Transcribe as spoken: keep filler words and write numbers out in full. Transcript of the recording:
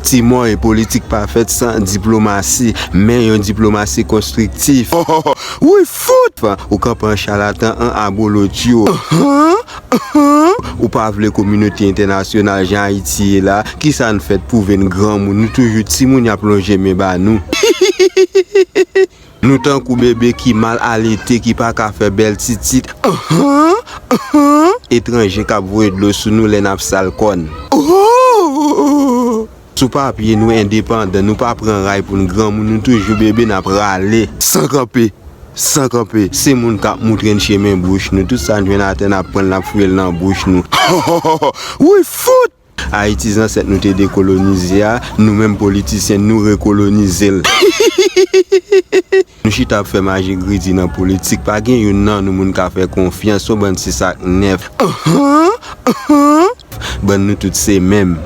Ti mò e politik pa fèt san diplomasi, men yon diplomasi konstriktif. Wi fout! Ou kanpe an chalatan an abolotyo. Ou pa vle kominote entènasyonal jan Ayiti ye la, kisa n fèt pwouve n granmoun, nou toujou timoun y ap lonje men ba nou. Nou tankou bebe ki mal alete, ki pa ka fè bèl titit. Etranje k ap voye dlo sou nou lè n ap sal kò n. Sou papye, nou endepandan, nou pa pran ray pou n granmoun, nou toujou bebe, n ap rale. San kanpe, san kanpe. Se moun k ap moutre n chemen bouch nou, tout sa n jwenn atè, n ap pran l, n ap fouye l nan bouch nou. Wi fout! Ayiti zansèt nou te dekolonize a, nou menm politisyen, nou rekolonize l. Nou chita ap fè maji gridi nan politik, pa gen youn nan nou moun ka fè konfyans, yon bann sis ak nèf. Bann nou tout se menm.